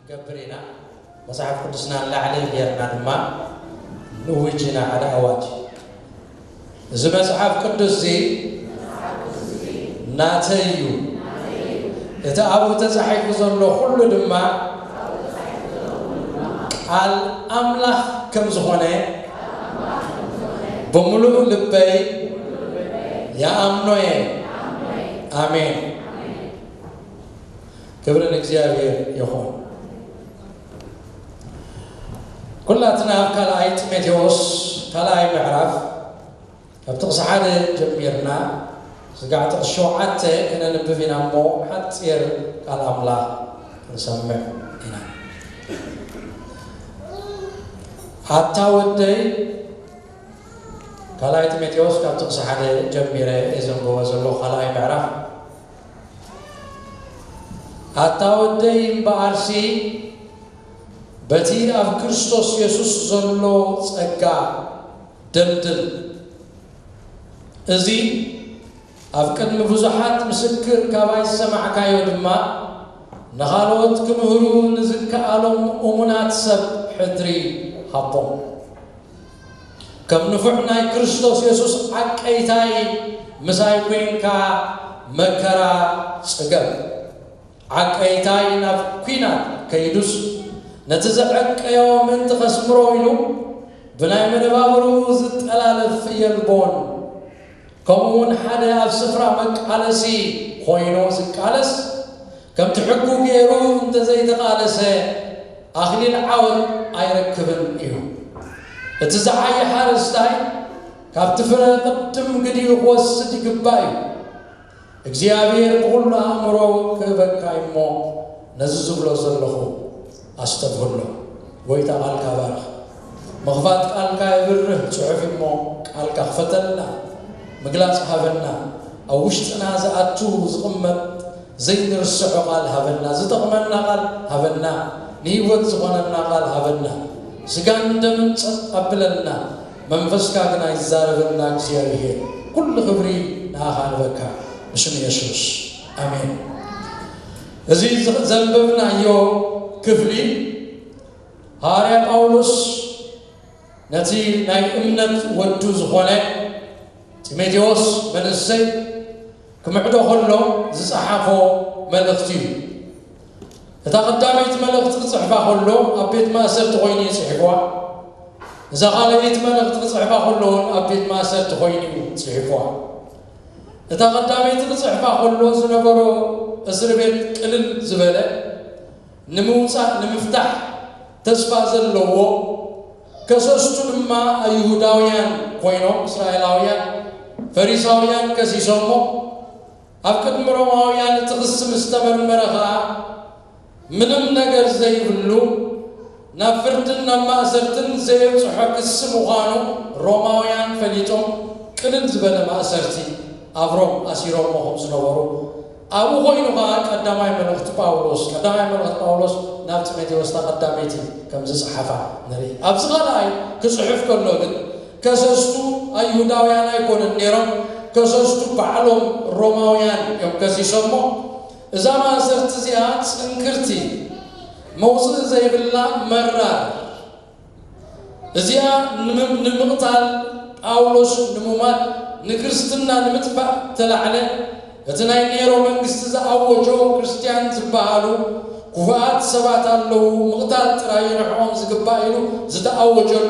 ገብር ኢና። መጽሓፍ ቅዱስና ንላዕሊ ጌርና ድማ ንእውጅ ኢና ሓደ ኣዋጅ። እዚ መጽሓፍ ቅዱስ እዚ ናተይ እዩ። እቲ ኣብኡ ተጻሒፉ ዘሎ ኩሉ ድማ ቃል ኣምላኽ ከም ዝኾነ ብምሉእ ልበይ ይኣምኖ እየ። ኣሜን። ክብሪ ንእግዚኣብሔር ይኹን። ኩላትና ኣብ ካልኣይ ጢሞቴዎስ ካልኣይ ምዕራፍ ካብ ጥቕሲ ሓደ ጀሚርና ስጋዕ ጥቕሲ ሸውዓተ ክነንብብ ኢና እሞ ሓጺር ቃል ኣምላኽ ክንሰምዕ ኢና። ኣታ ወደይ፣ ካልኣይ ጢሞቴዎስ ካብ ጥቕሲ ሓደ ጀሚረ እየ ዘንብቦ ዘለኹ፣ ካልኣይ ምዕራፍ። ኣታ ወደይ እምበኣርሲ በቲ ኣብ ክርስቶስ የሱስ ዘሎ ጸጋ ደልድል። እዚ ኣብ ቅድሚ ብዙሓት ምስክር ካባይ ዝሰማዕካዮ ድማ ንኻልኦት ክምህሩ ንዝከኣሎም እሙናት ሰብ ሕድሪ ሃቦም። ከም ንፉዕ ናይ ክርስቶስ የሱስ ዓቀይታይ ምሳይ ኮይንካ መከራ ጽገብ። ዓቀይታይ ናብ ኲናት ከይዱስ ነቲ ዘዐቀዮ ምእንቲ ከስምሮ ኢሉ ብናይ መነባብርኡ ዝጠላለፍ የልቦን። ከምኡ እውን ሓደ ኣብ ስፍራ መቃለሲ ኮይኑ ዝቃለስ ከምቲ ሕጉ ገይሩ እንተዘይተቃለሰ ኣኽሊል ዓወት ኣይረክብን እዩ። እቲ ዝዓየ ሓረስታይ ካብቲ ፍረ ቅድም ግዲኡ ክወስድ ይግባእ እዩ። እግዚኣብሔር ብኹሉ ኣእምሮ ክህበካ እሞ ነዚ ዝብሎ ዘለኹ ኣስተብህሎ። ጎይታ ቃልካ ባርኽ። ምኽፋት ቃልካ የብርህ ጽሑፍ እሞ ቃልካ ክፈተልና፣ ምግላጽ ሃበና፣ ኣብ ውሽጥና ዝኣቱ ዝቕመጥ ዘይንርስዖ ቃል ሃበና፣ ዝጠቕመና ቃል ሃበና፣ ንህይወት ዝኾነና ቃል ሃበና። ስጋን ደምን ጸጥ ኣብለልና፣ መንፈስካ ግና ይዛረበና እግዚኣብሔር። ኩሉ ክብሪ ንኣኻ ንበካ ብሽም የሱስ ኣሜን። እዚ ዘንበብናዮ ክፍሊ ሃዋርያ ጳውሎስ ነቲ ናይ እምነት ወዱ ዝኾነ ጢሞቴዎስ መንእሰይ ክምዕዶ ከሎ ዝጸሓፎ መልእኽቲ እዩ። እታ ቀዳመይቲ መልእኽቲ ክጽሕፋ ከሎ ኣብ ቤት ማእሰርቲ ኮይኑ እዩ ጽሒፍዋ። እዛ ካልኣይቲ መልእኽቲ ክጽሕፋ ከሎ እውን ኣብ ቤት ማእሰርቲ ኮይኑ እዩ ጽሒፍዋ። እታ ቀዳመይቲ ክጽሕፋ ከሎ ዝነበሮ እስር ቤት ቅልል ዝበለ፣ ንምውጻእ ንምፍታሕ ተስፋ ዘለዎ፣ ከሰስቱ ድማ ኣይሁዳውያን ኮይኖም እስራኤላውያን ፈሪሳውያን ከሲሶሞ፣ ኣብ ቅድሚ ሮማውያን እቲ ክሲ ምስ ተመርመረ ኸኣ ምንም ነገር ዘይብሉ ናብ ፍርድን ናብ ማእሰርትን ዘየብጽሖ ክሲ ምዃኑ ሮማውያን ፈሊጦም ቅልል ዝበለ ማእሰርቲ ኣብ ሮም ኣሲሮሞ ከም ዝነበሩ ኣብኡ ኮይኑ ኸዓ ቀዳማይ መልእኽቲ ጳውሎስ ቀዳማይ መልእኽቲ ጳውሎስ ናብ ጢሞቴዎስ እታ ቀዳመይቲ ከም ዝጸሓፋ ንርኢ። ኣብዚ ኻልኣይ ክጽሕፍ ከሎ ግን ከሰስቱ ኣይሁዳውያን ኣይኮኑን ነይሮም፣ ከሰስቱ ባዕሎም ሮማውያን እዮም ከሲሶሞ። እዛ ማእሰርቲ እዚኣ ጽንክርቲ መውጽኢ ዘይብላ መራር እዚኣ ንምቕታል ጳውሎስ ንሙማት ንክርስትና ንምጥፋእ ተላዕለ። እቲ ናይ ኔሮ መንግስቲ ዝኣወጆ ክርስትያን ዝበሃሉ ክፉኣት ሰባት ኣለዉ፣ ምቕታል ጥራይ ንዕኦም ዝግባእ ኢሉ ዝተኣወጀሉ፣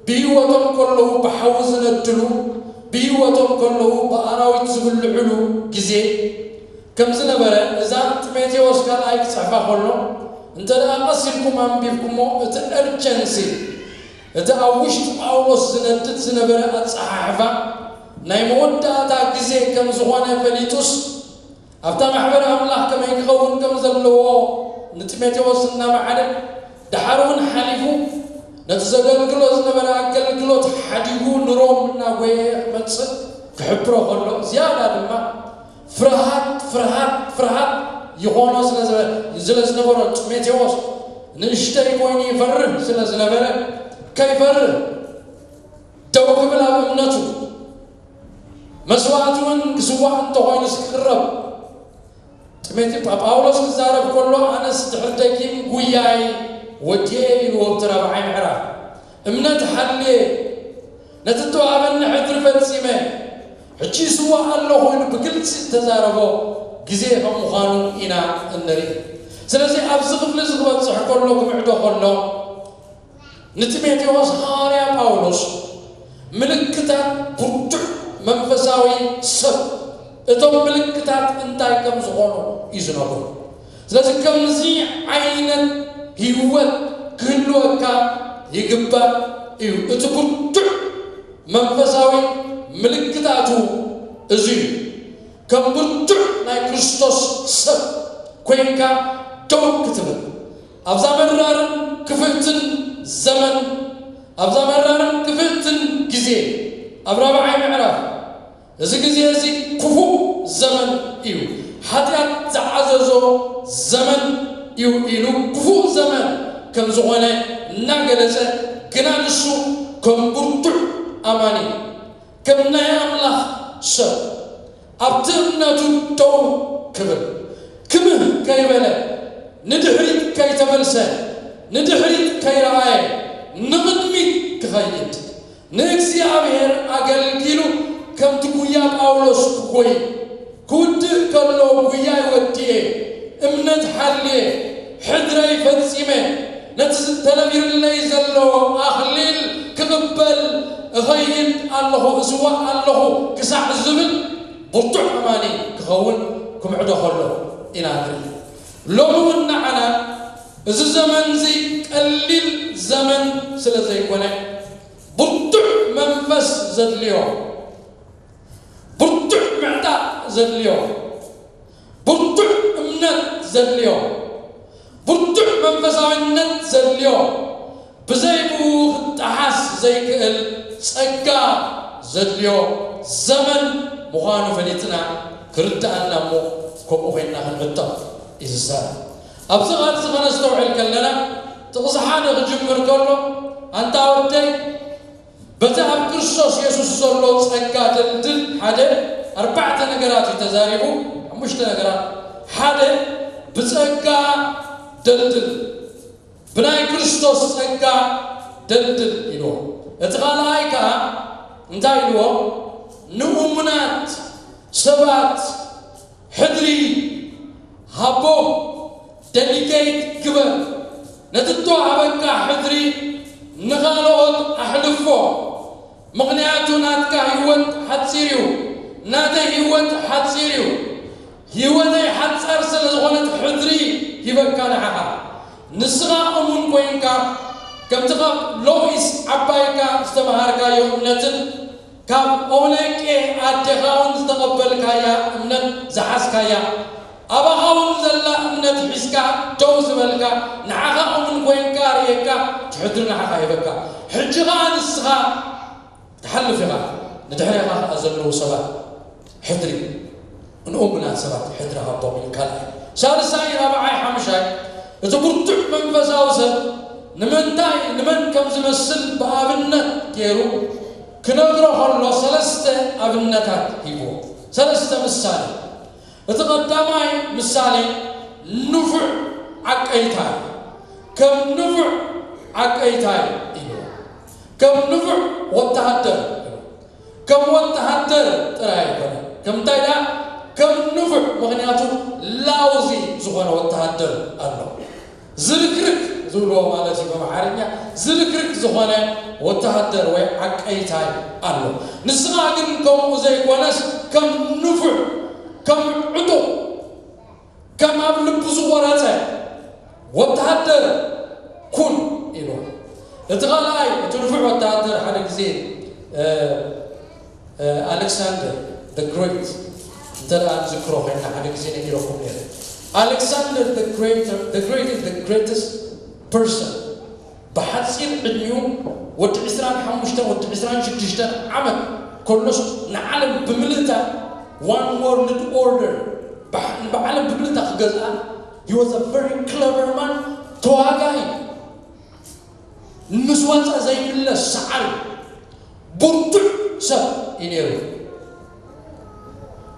ብህይወቶም ከለዉ ብሓዊ ዝነድሉ፣ ብህይወቶም ከለዉ ብኣራዊት ዝብልዕሉ ግዜ ከም ዝነበረ እዛ ጢሞቴዎስ ካልኣይ ክጽሕፋ ከሎ እንተ ደኣ ቀስ ኢልኩም ኣንቢብኩሞ እቲ urgency እቲ ኣብ ውሽጢ ጳውሎስ ዝነድድ ዝነበረ ኣጸሓሕፋ ናይ መወዳእታ ግዜ ከም ዝኾነ ፈሊጡስ ኣብታ ማሕበር ኣምላኽ ከመይ ክኸውን ከም ዘለዎ ንጢሞቴዎስ እናመዓደ ደሓር እውን ሓሊፉ ነቲ ዘገልግሎ ዝነበረ ኣገልግሎት ሓዲጉ ንሮም እናጎየ ክመጽእ ክሕብሮ ከሎ ዝያዳ ድማ ፍርሃት ፍርሃት ፍርሃት ይኾኖ ስለ ዝነበረ ጢሞቴዎስ ንእሽተይ ኮይኑ ይፈርህ ስለ ዝነበረ ከይፈርህ ደው ክብል ኣብ እምነቱ መስዋእቲ እውን ክስዋእ እንተኾይኑስ ክቕረብ ጢሞቴ ጳውሎስ ክዛረብ ከሎ ኣነስ ድሕር ደጊም ጉያይ ወዲኤ ኢልዎ ኣብቲ ራብዓይ ምዕራፍ። እምነት ሓልየ፣ ነቲ እተዋህበኒ ሕድሪ ፈጺመ፣ ሕጂ ይስዋእ ኣለኹ ኢሉ ብግልጺ ዝተዛረቦ ግዜ ከም ምዃኑ ኢና እንርኢ። ስለዚ ኣብዚ ክፍሊ እዚ ክበጽሕ ከሎ ክምዕዶ ከሎ ንጢሞቴዎስ ሃዋርያ ጳውሎስ ምልክታት ብርቱዕ መንፈሳዊ ሰብ እቶም ምልክታት እንታይ ከም ዝኾኑ እዩ ዝነግሩ። ስለዚ ከምዚ ዓይነት ህይወት ክህልወካ ይግባእ እዩ። እቲ ብርቱዕ መንፈሳዊ ምልክታቱ እዚ እዩ። ከም ብርቱዕ ናይ ክርስቶስ ሰብ ኮይንካ ደው ክትብል ኣብዛ መራርን ክፍእትን ዘመን ኣብዛ መራርን ክፍእትን ግዜ ኣብ ራብዓይ ምዕራፍ እዚ ግዜ እዚ ክፉእ ዘመን እዩ፣ ሓጢኣት ዝዓዘዞ ዘመን እዩ ኢሉ ክፉእ ዘመን ከም ዝኾነ እናገለጸ፣ ግና ንሱ ከም ብርቱዕ ኣማኒ ከም ናይ ኣምላኽ ሰብ ኣብቲ እምነቱ ደው ክብል ክምህ ከይበለ ንድሕሪት ከይተመልሰ ንድሕሪት ከይረኣየ ንቕድሚት ክኸይድ ንእግዚኣብሔር ኣገልጊሉ ከምቲ ጉያ ጳውሎስ ክጎይ ክውድእ ከሎ ጉያይ ወዲኤ እምነት ሓልየ ሕድረይ ፈጺመ ነቲ ዝተነቢርለይ ዘሎ ኣኽሊል ክቕበል እኸይድ ኣለኹ እስዋእ ኣለኹ ክሳዕ ዝብል ብርቱዕ ኣማኒ ክኸውን ክምዕዶ ከሎ ኢና ንርኢ። ሎሚ እውን ንዓና እዚ ዘመን እዚ ቀሊል ዘመን ስለ ዘይኮነ ብርቱዕ መንፈስ ዘድልዮ፣ ብርቱዕ ምዕጣቕ ዘድልዮ፣ ብርቱዕ እምነት ዘድልዮ፣ ብርቱዕ መንፈሳዊነት ዘድልዮ፣ ብዘይ ብኡ ክጠሓስ ዘይክእል ጸጋ ዘድልዮ ዘመን ምዃኑ ፈሊጥና ክርድኣና እሞ ከምኡ ኮይንና ክንዕጠቕ እዩ ዝዛረብ። ኣብዚ ቃል እዚ ከነስተውዕል ከለና ጥቕሲ ሓደ ክጅምር ከሎ ኣንታ ወደይ በቲ ኣብ ክርስቶስ የሱስ ዘሎ ጸጋ ደልድል ሓደ ኣርባዕተ ነገራት እዩ ተዛሪቡ። ሓሙሽተ ነገራት ሓደ ብጸጋ ደልድል ብናይ ክርስቶስ ጸጋ ደልድል ኢልዎ። እቲ ካልኣይ ከኣ እንታይ ኢልዎ? ንእሙናት ሰባት ሕድሪ ሃቦም፣ ደሊጌት ግበር፣ ነቲ እተዋህበካ ሕድሪ ንኻልኦት ኣሕልፎ፣ ምኽንያቱ ናትካ ህይወት ሓጺር እዩ፣ ናተይ ህይወት ሓጺር እዩ። ህይወተይ ሓጻር ስለ ዝኾነት ሕድሪ ሂበካ ንዓኻ። ንስኻ እሙን ኮይንካ ከምቲ ካብ ሎኢስ ዓባይካ ዝተምሃርካዮ እምነትን ካብ ኦነቄ ኣዴኻ እውን ዝተቐበልካያ እምነት ዝሓዝካያ ኣባኻ እውን ዘላ እምነት ሒዝካ ደው ዝበልካ ንዓኻ እሙን ኮይንካ ርእየካ ትሕድሪ ንዓኻ ሂበካ። ሕጂ ኸኣ ንስኻ ትሓልፍ ኢኻ። ንድሕሬኻ ከኣ ዘለዉ ሰባት ሕድሪ ንእሙናት ሰባት ሕድሪ ሃቦም ኢሉ ካልኣይ። ሳልሳይ ራብዓይ ሓምሻይ እቲ ብርቱዕ መንፈሳዊ ሰብ ንምንታይ ንመን ከም ዝመስል ብኣብነት ገይሩ ክነግሮ ከሎ ሰለስተ ኣብነታት ሂብዎ። ሰለስተ ምሳሌ። እቲ ቀዳማይ ምሳሌ ንፉዕ ዓቀይታይ ከም ንፉዕ ዓቀይታይ እዩ። ከም ንፉዕ ወተሃደር ከም ወተሃደር ጥራይ ኣይኮነ። ከምታይ ደኣ ከም ንፉዕ ምኽንያቱ ላውዚ ዝኾነ ወተሃደር ኣሎ። ዝርክርክ ዝብልዎ ማለት እዩ ብኣምሓርኛ ዝርክርክ ዝኾነ ወተሃደር ወይ ዓቀይታይ ኣሎ። ንስኻ ግን ከምኡ ዘይኮነስ ከም ንፉዕ ከም ዕጡቕ ከም ኣብ ልቡ ዝቆረጸ ወተሃደር ኩን ኢሉ። እቲ ካልኣይ እቲ ንፉዕ ወተሃደር ሓደ ግዜ ኣሌክሳንደር the great እንተ ደኣ ንዝክሮ ኮይና ሓደ ግዜ ነጊረኩም ነይረ። ኣሌክሳንደር the great is the greatest person ብሓፂር ዕድሚኡ ወዲ ዕስራን ሓሙሽተን ወዲ ዕስራን ሽዱሽተን ዓመት ከሎስ ንዓለም ብምልእታ one world order ብዓለም ብምልእታ ክገዝኣ he was a very clever man ተዋጋኢ ምስ ዋፃ ዘይምለስ ሰዓሪ ብርቱዕ ሰብ እዩ ነይሩ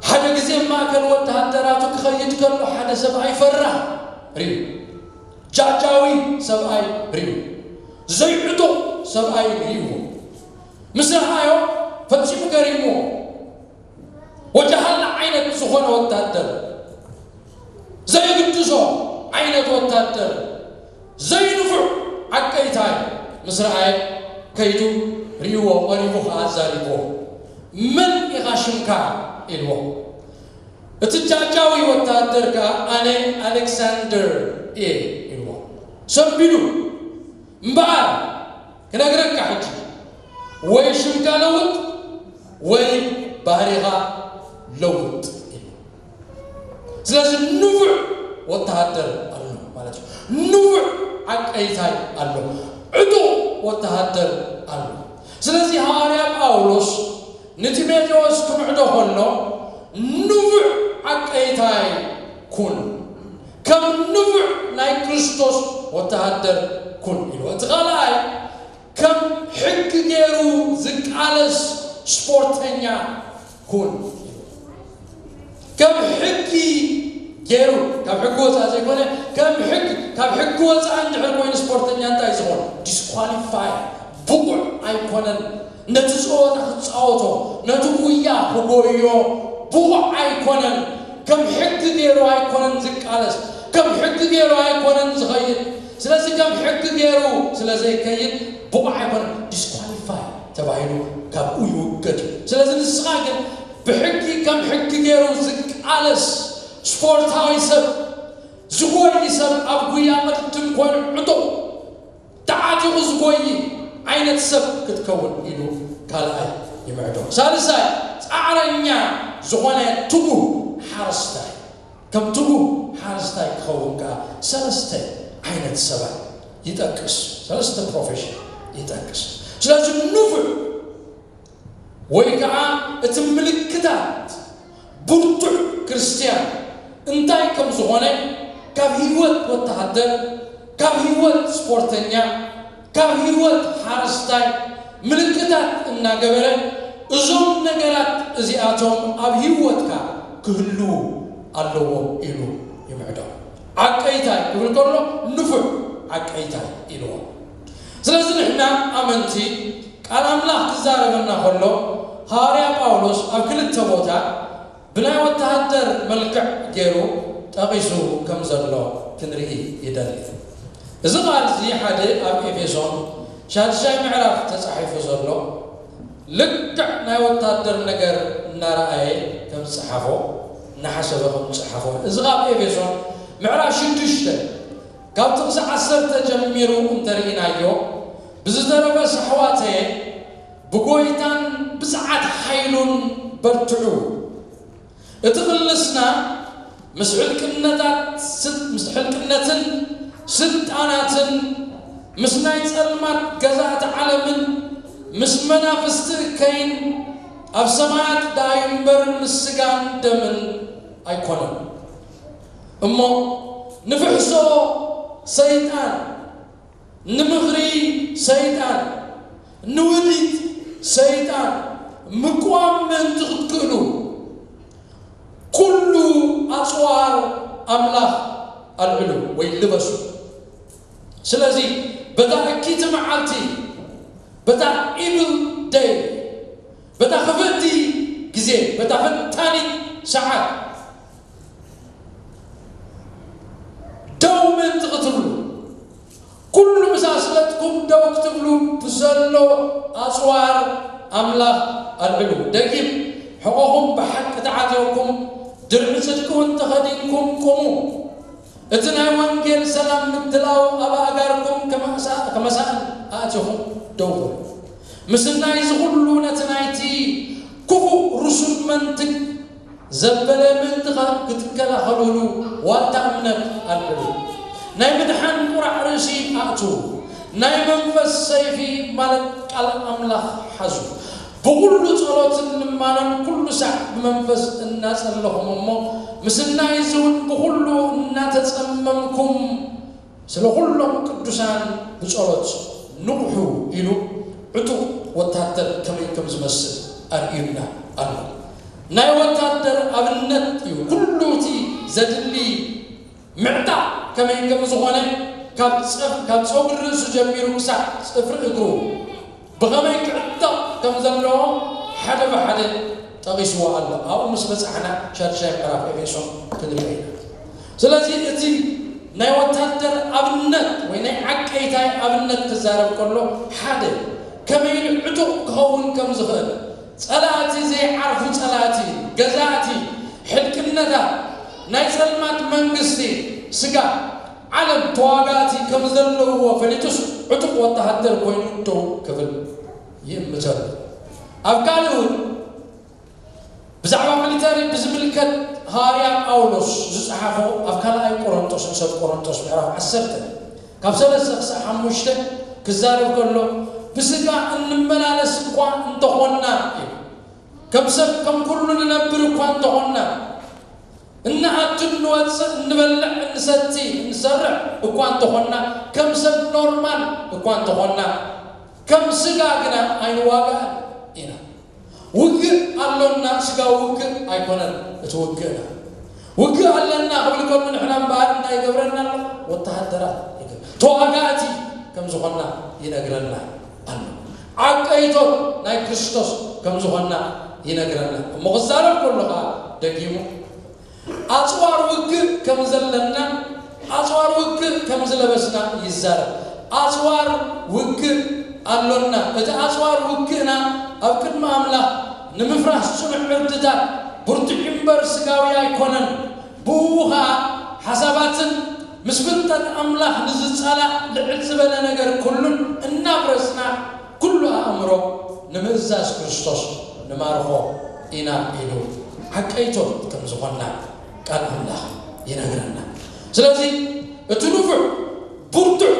ሓደ ግዜ ማእከል ወተሃደራቱ ክኸይድ ከሎ ሓደ ሰብኣይ ፈራህ ርእዩ። ጃጃዊ ሰብኣይ ርእዩ። ዘይዕጡቕ ሰብኣይ ርእይዎ። ምስ ረኣዮ ፈጺሙ ገሪምዎ። ወጀሃላ ዓይነት ዝኾነ ወታደር፣ ዘይግድሶ ዓይነት ወታደር፣ ዘይንፉዕ ዓቀይታይ ምስ ረኣየ ከይዱ ርእይዎ፣ ቀሪቡ ኸዓ ኣዛሪብዎ። "መን ኢኻ ሽምካ?" ኢልዎ። እቲ ጃጃዊ ወታደር ከኣ "ኣነ ኣሌክሳንደር እየ" ኢልዎ። ሰንቢዱ። "እምበኣር ክነግረካ ሕጂ፣ ወይ ሽምካ ለውጥ ወይ ባህሪኻ ለውጥ" ኢሉ። ስለዚ ንፉዕ ወተሃደር ኣሎ ማለት እዩ። ንፉዕ ዓቀይታይ ኣሎ። ዕጡቕ ወተሃደር ኣሎ። ስለዚ ሃዋርያ ጳውሎስ ንጢሞቴዎስ ክምዕዶ ከሎ፣ "ንፉዕ ዓቀይታይ ኩን፣ ከም ንፉዕ ናይ ክርስቶስ ወተሃደር ኩን" ኢሉ። እቲ ካልኣይ፣ "ከም ሕጊ ገይሩ ዝቃለስ ስፖርተኛ ኩን" ኢሉ። ከም ሕጊ ገይሩ፣ ካብ ሕጊ ወፃእ ዘይኮነ፣ ከም ሕጊ፣ ካብ ሕጊ ወፃእ እንድሕር ኮይኑ ስፖርተኛ እንታይ ዝኾን? ዲስኳሊፋይ፣ ብቑዕ ኣይኮነን። ነቲ ጸወታ ክጻወቶ፣ ነቲ ጉያ ክጎዮ ብቑዕ ኣይኮነን። ከም ሕጊ ገይሩ ኣይኮነን ዝቃለስ፣ ከም ሕጊ ገይሩ ኣይኮነን ዝኸይድ። ስለዚ ከም ሕጊ ገይሩ ስለ ዘይከይድ ብቑዕ ኣይኮነን፣ ዲስኳሊፋይ ተባሂሉ ካብኡ ይውገድ እዩ። ስለዚ ንስኻ ግን ብሕጊ ከም ሕጊ ገይሩ ዝቃለስ ስፖርታዊ ሰብ፣ ዝጎይ ሰብ፣ ኣብ ጉያ ቅድም ኮይኑ ዕጡቕ ተዓጢቑ ዝጎይ ዓይነት ሰብ ክትከውን ኢሉ ካልኣይ ይምዕዶ። ሳልሳይ፣ ጻዕረኛ ዝኾነ ትጉህ ሓረስታይ። ከም ትጉህ ሓረስታይ ክኸውን ከኣ ሰለስተ ዓይነት ሰባት ይጠቅስ፣ ሰለስተ ፕሮፌሽን ይጠቅስ። ስለዚ ንፉዕ ወይ ከዓ እቲ ምልክታት ብርቱዕ ክርስትያን እንታይ ከም ዝኾነ ካብ ህይወት ወተሃደር፣ ካብ ህይወት ስፖርተኛ፣ ካብ ህይወት ሓረስታይ ምልክታት እናገበረ፣ እዞም ነገራት እዚኣቶም ኣብ ህይወትካ ክህልዉ ኣለዎም ኢሉ ይምዕዶ። ዓቀይታይ ክብል ከሎ ንፉዕ ዓቀይታይ ኢልዎ። ስለዚ ንሕና ኣመንቲ ቃል ኣምላኽ ክዛረበና ከሎ ሃዋርያ ጳውሎስ ኣብ ክልተ ቦታ ብናይ ወተሃደር መልክዕ ገይሩ ጠቒሱ ከም ዘሎ ክንርኢ ይደሊ። እዚ ቃል እዚ ሓደ ኣብ ኤፌሶን ሻድሻይ ምዕራፍ ተጻሒፉ ዘሎ ልክዕ ናይ ወታደር ነገር እናረኣየ ከም ዝጸሓፎ፣ እናሓሰበ ከም ዝጸሓፎ፣ እዚ ካብ ኤፌሶን ምዕራፍ ሽዱሽተ ካብ ጥቕሲ ዓሰርተ ጀሚሩ እንተርኢናዮ፣ ብዝተረፈ ኣሕዋተየ ብጎይታን ብጽዓት ሓይሉን በርትዑ። እቲ ቅልስና ምስ ሕልቅነታት፣ ምስ ሕልቅነትን ስልጣናትን፣ ምስ ናይ ጸልማት ገዛእቲ ዓለምን፣ ምስ መናፍስቲ እከይን ኣብ ሰማያት ደኣዩ እምበር፣ ምስ ስጋን ደምን ኣይኮነን። እሞ ንፍሕሶ ሰይጣን፣ ንምኽሪ ሰይጣን፣ ንውዲት ሰይጣን ምቅዋም ምእንቲ ክትክእሉ፣ ኩሉ ኣጽዋር ኣምላኽ ኣልዕሉ ወይ ልበሱ። ስለዚ በታ እኪቲ መዓልቲ፣ በታ ኢቭል ደይ፣ በታ ክፍእቲ ግዜ፣ በታ ፈታኒት ሰዓት ደው ምእንቲ ክትብሉ፣ ኩሉ ምሳስለትኩም ደው ክትብሉ ብዘሎ ኣጽዋር ኣምላኽ ኣልዕሉ። ደጊም ሕቖኹም ብሓቂ ተዓጢቕኩም፣ ድርዒ ጽድቂ እውን ተኸዲንኩም ቁሙ። እቲ ናይ ወንጌል ሰላም ምድላው ኣብ ኣእጋርኩም ከመሳ-፣ ከመሳእን ኣእቲኹም ደው በሉ። ምስናይ እዚ ኩሉ ነቲ ናይቲ ክፉእ ርሱን መንትግ ዘበለ ምእንቲ ክትከላኸሉሉ ዋልታ እምነት ኣልዕሉ። ናይ ምድሓን ቁራዕ ርእሲ ኣእትዉ። ናይ መንፈስ ሰይፊ ማለት ቃል ኣምላኽ ሓዙ። ብኹሉ ጸሎትን ልማኖን ኩሉ ሳዕ ብመንፈስ እናጸለኹም እሞ ምስናይ እዚ እውን ብኹሉ እናተጸመምኩም ስለ ኩሎም ቅዱሳን ብጸሎት ንቕሑ ኢሉ ዕጡቕ ወታደር ከመይ ከም ዝመስል ኣርእዩና ኣሎ። ናይ ወታደር ኣብነት እዩ። ኩሉ እቲ ዘድሊ ምዕጣቕ ከመይ ከም ዝኾነ፣ ካብ ጸፍ-፣ ካብ ጸጉሪ ርእሱ ጀሚሩ ክሳዕ ጽፍሪ እግሩ ብኸመይ ክዕጠቕ ከም ዘለዎ ሓደ ብሓደ ጠቒስዎ ኣሎ። ኣብኡ ምስ በጻሕና ሻድሻይ ምዕራፍ ኤፌሶን ክንርኢ ኢና። ስለዚ እቲ ናይ ወታደር ኣብነት ወይ ናይ ዓቀይታይ ኣብነት ክዛረብ ከሎ፣ ሓደ ከመይ ዕጡቕ ክኸውን ከም ዝኽእል፣ ጸላእቲ፣ ዘይዓርፉ ጸላእቲ፣ ገዛእቲ፣ ሕልቅነታት፣ ናይ ጸልማት መንግስቲ፣ ስጋ፣ ዓለም ተዋጋእቲ ከም ዘለውዎ ፈሊጡስ ዕጡቕ ወተሃደር ኮይኑ ደው ክብል ይእምተሉ። ኣብ ካልእ እውን ብዛዕባ ሚሊተሪ ብዝምልከት ሃዋርያ ጳውሎስ ዝጸሓፎ ኣብ ካልኣይ ቆሮንጦስ፣ ንሰብ ቆሮንጦስ ምዕራፍ ዓሰርተ ካብ ሰለስተ ክሳዕ ሓሙሽተ ክዛረብ ከሎ፣ ብስጋ እንመላለስ እኳ እንተኾንና እዩ። ከም ሰብ ከም ኩሉ ንነብር እኳ እንተኾንና፣ እንኣቱ፣ እንወጽእ፣ እንበልዕ፣ እንሰቲ፣ እንሰርሕ እኳ እንተኾንና፣ ከም ሰብ ኖርማል እኳ እንተኾንና፣ ከም ስጋ ግና ኣይንዋጋእን ኢና። ውግእ ኣሎና፣ ስጋዊ ውግእ ኣይኮነን እቲ ውግእና። ውግእ ኣለና ክብል ከሎ ንሕና እምበኣር እንታይ ይገብረና ኣሎ? ወተሃደራት ይገብር-፣ ተዋጋእቲ ከም ዝኾንና ይነግረና ኣሎ። ዓቀይቶት ናይ ክርስቶስ ከም ዝኾንና ይነግረና። እሞ ክዛረብ ከሎ ኸዓ ደጊሙ ኣጽዋር ውግእ ከም ዘለና፣ ኣጽዋር ውግእ ከም ዝለበስና ይዛረብ። ኣጽዋር ውግእ ኣሎና። እቲ ኣጽዋር ውግእና ኣብ ቅድሚ ኣምላኽ ንምፍራስ ጽኑዕ ዕርድታት፣ ብርቱዕ እምበር ስጋዊ ኣይኮነን። ብኡ ኸኣ ሓሳባትን ምስ ፍልጠት ኣምላኽ ንዝጻላእ ልዕል ዝበለ ነገር ኩሉን እናፍረስና፣ ኩሉ ኣእምሮ ንምእዛዝ ክርስቶስ ንማርኾ ኢና ኢሉ ዓቀይቶት ከም ዝኾንና ቃል ኣምላኽ ይነግረና። ስለዚ እቲ ንፉዕ ብርቱዕ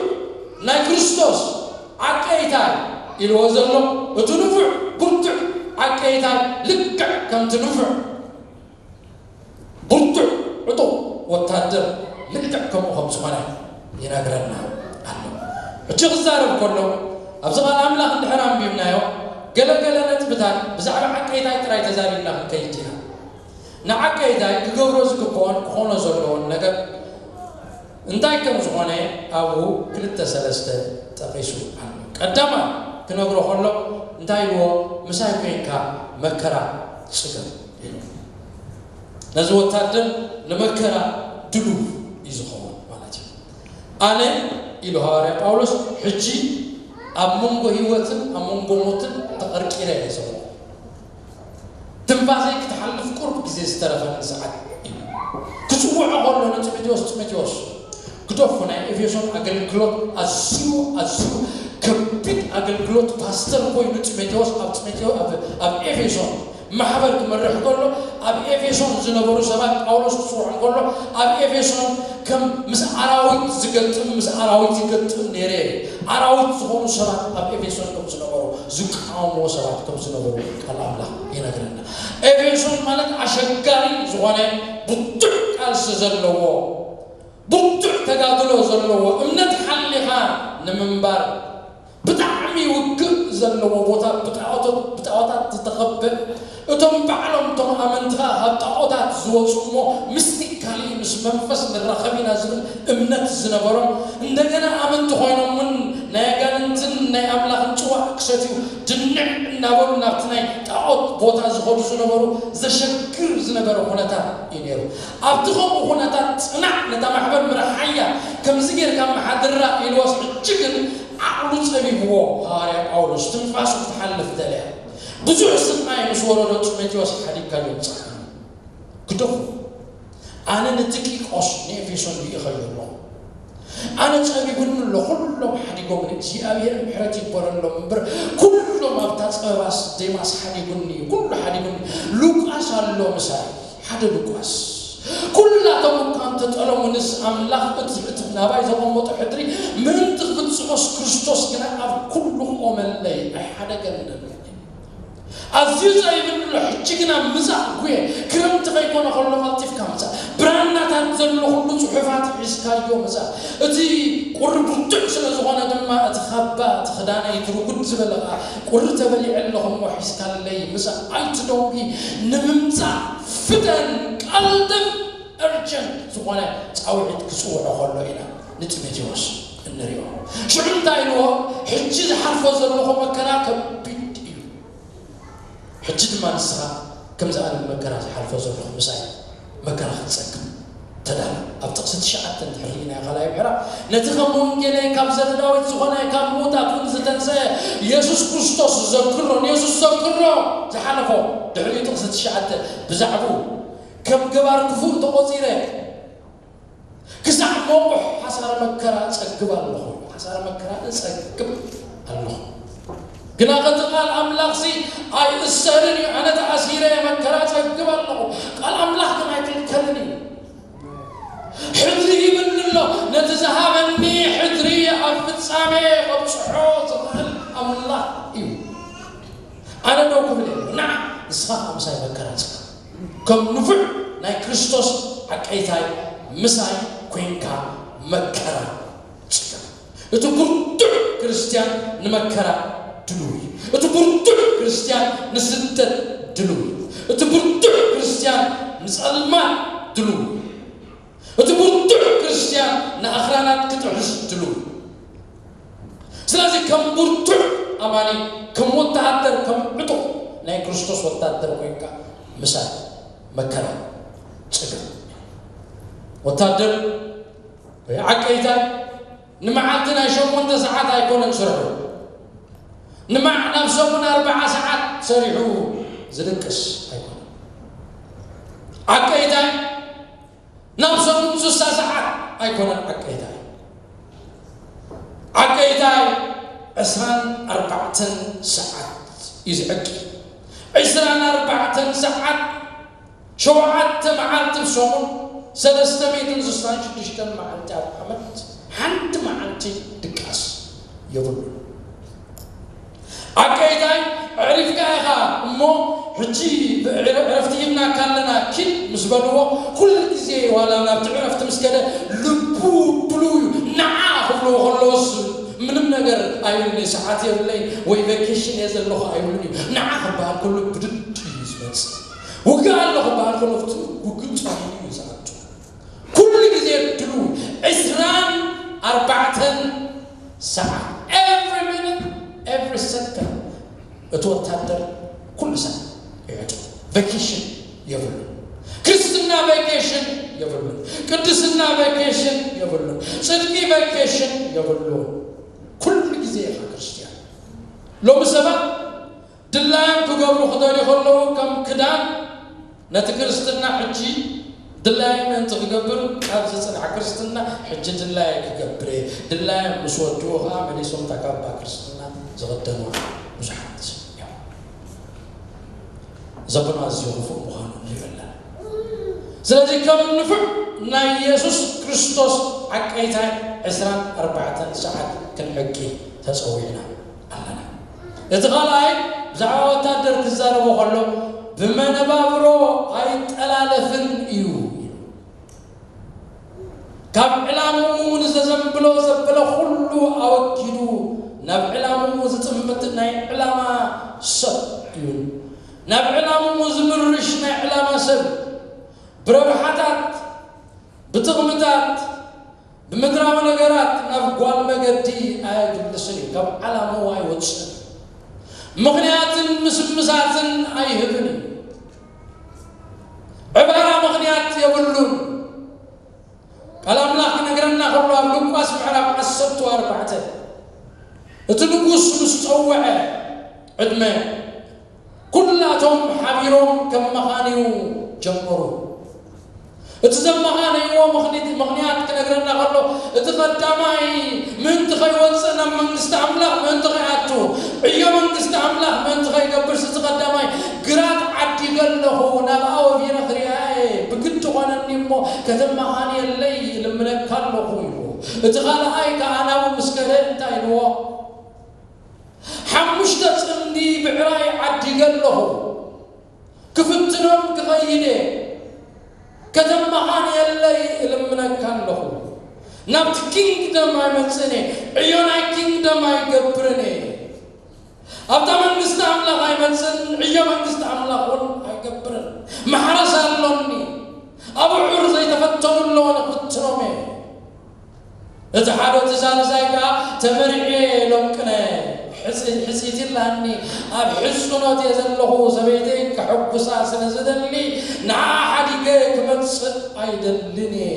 ናይ ክርስቶስ ዓቀይታይ ኢልዎ ዘሎ፣ እቲ ንፉዕ ብርቱዕ ዓቀይታይ ልክዕ ከምቲ ንፉዕ ብርቱዕ ዕጡቕ ወታደር ልክዕ ከምኡ ከም ዝኾነ ይነግረና ኣሎ። ሕጂ ክዛረብ ከሎ፣ ኣብዚ ቃል ኣምላኽ እንድሕር ኣንቢብናዮ፣ ገለ ገለ ነጥብታት ብዛዕባ ዓቀይታይ ጥራይ ተዛሪብና ክንከይድ ኢና። ንዓቀይታይ ክገብሮ ዝግብኦን ክኾኖ ዘለዎን ነገር እንታይ ከም ዝኾነ ኣብኡ ክልተ ሰለስተ ጠቒሱ ኣሎ። ቀዳማይ ክነግሮ ከሎ እንታይ ኢልዎ? "ምሳይ ኮይንካ መከራ ጽገብ" ኢሉ። ነዚ ወታደር ንመከራ ድሉው እዩ ዝኸውን ማለት እዩ። "ኣነ" ኢሉ ሃዋርያ ጳውሎስ፣ "ሕጂ ኣብ መንጎ ህይወትን ኣብ መንጎ ሞትን ተቐርቂረ እየ ዘለኹ። ትንፋሰይ ክትሓልፍ ቁሩብ ግዜ ዝተረፈኒ ሰዓት እዩ" ክጽውዖ ከሎ ንጢሞቴዎስ፣ "ጢሞቴዎስ፣ ግደፎ፣ ናይ ኤፌሶን ኣገልግሎት ኣዝዩ፣ ኣዝዩ ከቢድ ኣገልግሎት፣ ፓስተር ኮይኑ ጢሞቴዎስ ኣብ ጢሞቴዎ-፣ ኣብ፣ ኣብ ኤፌሶን ማሕበር ክመርሕ ከሎ፣ ኣብ ኤፌሶን ዝነበሩ ሰባት ጳውሎስ ክጽውዖም ከሎ፣ ኣብ ኤፌሶን ከም ምስ ኣራዊት ዝገጥም፣ ምስ ኣራዊት ይገጥም ነይረ። ኣራዊት ዝኾኑ ሰባት ኣብ ኤፌሶን ከም ዝነበሩ፣ ዝቃወምዎ ሰባት ከም ዝነበሩ ቃል ኣምላኽ ይነግረና። ኤፌሶን ማለት ኣሸጋሪ ዝኾነ ብርቱዕ ቃልሲ ዘለዎ፣ ብርቱዕ ተጋድሎ ዘለዎ፣ እምነት ሓሊኻ ንምንባር ብጣዕሚ ውግእ ዘለዎ ቦታ፣ ብጣዖቶ-፣ ብጣዖታት ዝተኸበ፣ እቶም ባዕሎም እቶም ኣመንቲ ኸኣ ካብ ጣዖታት ዝወጹ እሞ ምስቲካሊ ምስ መንፈስ ንራኸብ ኢና ዝብል እምነት ዝነበሮም፣ እንደገና ኣመንቲ ኮይኖም እውን ናይ ኣጋንንትን ናይ ኣምላኽን ጽዋእ ክሰትዩ ድንዕ እናበሉ ናብቲ ናይ ጣዖት ቦታ ዝኸዱ ዝነበሩ ዘሸግር ዝነበረ ኩነታት እዩ ነይሩ። ኣብቲ ከምኡ ኩነታት ጽናዕ ነታ ማሕበር ምርሓያ፣ ከምዚ ጌርካ መሓድራ ኢልዎስ፣ ሕጂ ግን ዓቕሉ ጸቢብዎ ሃዋርያ ጳውሎስ ትንፋሱ ክትሓልፍ ደልያ። ብዙሕ ስቃይ ምስ ወረዶ ጢሞቴዎስ ሓዲግካዮ ምጻእካ። ግደፎ። ኣነ ንቲኪቆስ ንኤፌሶን ልኢኸዮ ኣለኹ። ኣነ ጸቢቡኒ ኣሎ፣ ኩሎም ሓዲጎምኒ፣ እግዚኣብሔር ምሕረት ይግበረሎም እምበር፣ ኩሎም ኣብታ ጸበባስ ዴማስ ሓዲጉኒ፣ ኩሉ ሓዲጉኒ። ሉቃስ ኣሎ ምሳይ፣ ሓደ ሉቃስ። ኩላቶም እኳ እንተጠለሙንስ፣ ኣምላኽ እቲ፣ እቲ ናባይ ዘቐመጦ ሕድሪ ምእንቲ ክፍጽሞስ፣ ክርስቶስ ግና ኣብ ኩሉ ክቖመለይ ኣይሓደገንን። ኣዝዩ ጸቢብኒ ኣሎ፣ ሕጂ ግና ምጻእ፣ ጉየ። ክረምቲ ከይኮነ ከሎ ቀልጢፍካ ምጻእ። ብራናታት ዘሎ ኩሉ ጽሑፋት ሒዝካዮ ምጻእ። እቲ ቁሪ ብርቱዕ ስለ ዝኾነ ድማ እቲ ካባ፣ እቲ ክዳነይ፣ እቲ ርጉድ ዝበለ ኸኣ ቁሪ ተበሊዐ ኣለኹ እሞ ሒዝካለይ ምጻእ። ኣይትደንጉይ፣ ንምምጻእ ፍጠን፣ ቀልጥፍ፣ urgent ዝኾነ ጻውዒት ክጽውዖ ከሎ ኢና ንጢሞቴዎስ እንሪኦ። ሽዑ እንታይ ኢልዎ? ሕጂ ዝሓልፎ ዘለኹ መከራ ከቢድ እዩ። ሕጂ ድማ ንስኻ ከምዚ ኣነ መከራ ዝሓልፎ ዘለኹ ምሳይ መከራ ክትጸግብ ተዳሎ። ኣብ ጥቕሲ ትሽዓተ እንድሕር ርኢናዮ ካልኣይ ምዕራፍ፣ ነቲ ከም ወንጌላይ ካብ ዘረ ዳዊት ዝኾነ ካብ ምዉታት እውን ዝተንስአ የሱስ ክርስቶስ ዘክሮ፣ ንየሱስ ዘክሮ ዝሓለፎ ድሕሪኡ ጥቕሲ ትሽዓተ ብዛዕባኡ ከም ገባር ክፉእ ተቖጺረ ክሳዕ መቑሕ ሓሳረ መከራ እጸግብ ኣለኹ። ሓሳረ መከራ እጸግብ ኣለኹ። ግና እቲ ቃል ኣምላኽሲ ኣይእሰርን እዩ። ኣነ ተኣሲረ መከራ እጸግብ ኣለኹ። ቃል ኣምላኽ ግን ኣይክልከልን እዩ። ሕድሪ ይብኒ ኣሎ። ነቲ ዝሃበኒ ሕድሪ ኣብ ፍጻሜ ከብጽሖ ዝኽእል ኣምላኽ እዩ። ኣነ ደው ክብል እየ። ንዓ ንስኻ ከኣ ምሳይ መከራ ጽገብ። ከም ንፉዕ ናይ ክርስቶስ ዓቀይታይ ምሳይ ኮይንካ መከራ ጽገብ። እቲ ብርቱዕ ክርስትያን ንመከራ ድሉው እዩ። እቲ ብርቱዕ ክርስትያን ንስደት ድሉው እዩ። እቲ ብርቱዕ ክርስትያን ንጸልማት ድሉው እዩ። እቲ ብርቱዕ ክርስትያን ንኣኽራናት ክጥሕስ ድሉው እዩ። ስለዚ ከም ብርቱዕ ኣማኒ፣ ከም ወተሃደር፣ ከም ዕጡቕ ናይ ክርስቶስ ወታደር ኮይንካ ምሳይ መከራ ጽገብ። ወታደር ወይ ዓቀይታይ ንመዓልቲ ናይ ሸሞንተ ሰዓት ኣይኮነን ስርሑ። ንማዕ ናብ ሰሙን ኣርብዓ ሰዓት ሰሪሑ ዝድቅስ ኣይኮነን። ዓቀይታይ ናብ ሰሙን ስሳ ሰዓት ኣይኮነን ዓቀይታይ። ዓቀይታይ ዕስራን ኣርባዕተን ሰዓት እዩ ዝዕቂ። ዕስራን ኣርባዕተን ሰዓት፣ ሸውዓተ መዓልቲ ብሰሙን፣ ሰለስተ ሚእትን ስሳን ሽዱሽተን መዓልቲ ኣብ ዓመት፣ ሓንቲ መዓልቲ ድቃስ የብሉን። ዓቀይታይ ኣዕሪፍካ ኢኻ እሞ፣ ሕጂ ብዕረ-፣ ዕረፍቲ ሂብናካ ኣለና፣ ኪድ ምስ በልዎ፣ ኩሉ ግዜ ዋላ ናብቲ ዕረፍቲ ምስ ከደ፣ ልቡ ድሉው እዩ። ንዓ ክብልዎ ከለዎስ ምንም ነገር ኣይብልን እዩ። ሰዓት የብለይን ወይ ቫኬሽን እየ ዘለኹ ኣይብልን እዩ። ንዓ ክበሃል ከሎ ብድድ እዩ ዝመጽእ። ውግእ ኣሎ ክበሃል ከሎ፣ ኣብቲ ውግእ ጸሚዱ እዩ ዝኣቱ። ኩሉ ግዜ ድሉው፣ ዕስራን ኣርባዕተን ሰዓት፣ every minute, every second፣ እቲ ወታደር ኩሉ ሰዓት ይዕጡ። ቫኬሽን የብሉን። ክርስትና ቫኬሽን የብሉን። ቅድስና ቫኬሽን የብሉን። ጽድቂ ቫኬሽን የብሉን። ኩሉ ግዜ ኢኻ ክርስትያን። ሎሚ ሰባት ድላዮም ክገብሩ ክደልዩ ከለዉ፣ ከም ክዳን ነቲ ክርስትና ሕጂ ድላዮም ምእንቲ ክገብር፣ ኣብዚ ጽንሕ ክርስትና ሕጂ ድላየ ክገብር እየ። ድላዮም ምስ ወድኡ ኸኣ መሊሶም እታ ካባ ክርስትና ዝኽደኑ ብዙሓት እዮም። ዘበኑ ኣዝዩ ክፉእ ምዃኑ ንርኢ ኣለና። ስለዚ ከም ንፉዕ ናይ የሱስ ክርስቶስ ዓቀይታይ ዕስራን ኣርባዕተን ሰዓት ክንዕቂ ተጸዊዕና ኣለና። እቲ ካልኣይ ብዛዕባ ወታደር ክዛረቦ ከሎ፣ ብመነባብሮ ኣይጠላለፍን እዩ። ካብ ዕላምኡ ንዘዘንብሎ ዘበለ ኩሉ ኣወጊዱ፣ ናብ ዕላምኡ ዝጥምት ናይ ዕላማ ሰብ እዩ። ናብ ዕላምኡ ዝምርሽ ናይ ዕላማ ሰብ፣ ብረብሓታት፣ ብጥቕምታት፣ ብምድራዊ ነገራት ናብ ጓል መገዲ ኣየግልስን እዩ። ካብ ዓላምኡ ኣይወጽእን። ምኽንያትን ምስምሳትን ኣይህብን እዩ። ዕባራ ምኽንያት የብሉን። ቃል ኣምላኽ ክነግረና ከሎ፣ ኣብ ሉቃስ ምዕራፍ ዓሰርተ ኣርባዕተ፣ እቲ ንጉስ ምስ ጸውዐ ዕድመ፣ ኩላቶም ሓቢሮም ከመኻንዩ ጀመሩ። እቲ ዘመኻነይዎ ምኽኒት-፣ ምኽንያት ክነግረና ከሎ፣ እቲ ቀዳማይ ምእንቲ ከይወጽእ ናብ መንግስቲ ኣምላኽ ምእንቲ ከይኣቱ፣ ዕዮ መንግስቲ ኣምላኽ ምእንቲ ከይገብርስ፣ እቲ ቀዳማይ ግራት ዓዲገ ኣለኹ፣ ናብ ኣወፊረ ክሪኣ እየ፣ ብግዲ ኾነኒ እሞ ከተመኻንየለይ ይልምነካ ኣለኹ ኢልዎ። እቲ ካልኣይ ከኣ ናብኡ ምስ ከደ እንታይ ኢልዎ? ሓሙሽተ ጽምዲ ምዕራይ ዓዲገ ኣለኹ። ክፍትኖም ክኸይደ ከተማኻን የለይ እልምነካ ኣለኹ። ናብቲ ኪንግደም ኣይመጽእን እየ። ዕዮ ናይ ኪንግደም ኣይገብርን እየ። ኣብታ መንግስቲ ኣምላኽ ኣይመጽእን፣ ዕዮ መንግስቲ ኣምላኽ እውን ኣይገብርን። ማሕረስ ኣሎኒ። ኣብዑር ዘይተፈተኑ ኣለዎ፣ ንኽፍትኖም እየ። እቲ ሓደ እቲ ሳልሳይ ከኣ ተመሪዐ ኢሎም ቅነ ሕጽ-፣ ሕጽይቲ ኣላኒ። ኣብ ሕጽኖት እየ ዘለኹ፣ ሰበይተይ ከሐጉሳ ስለ ዝደሊ ንዓ ሓዲገ ክመጽእ ኣይደልን እየ።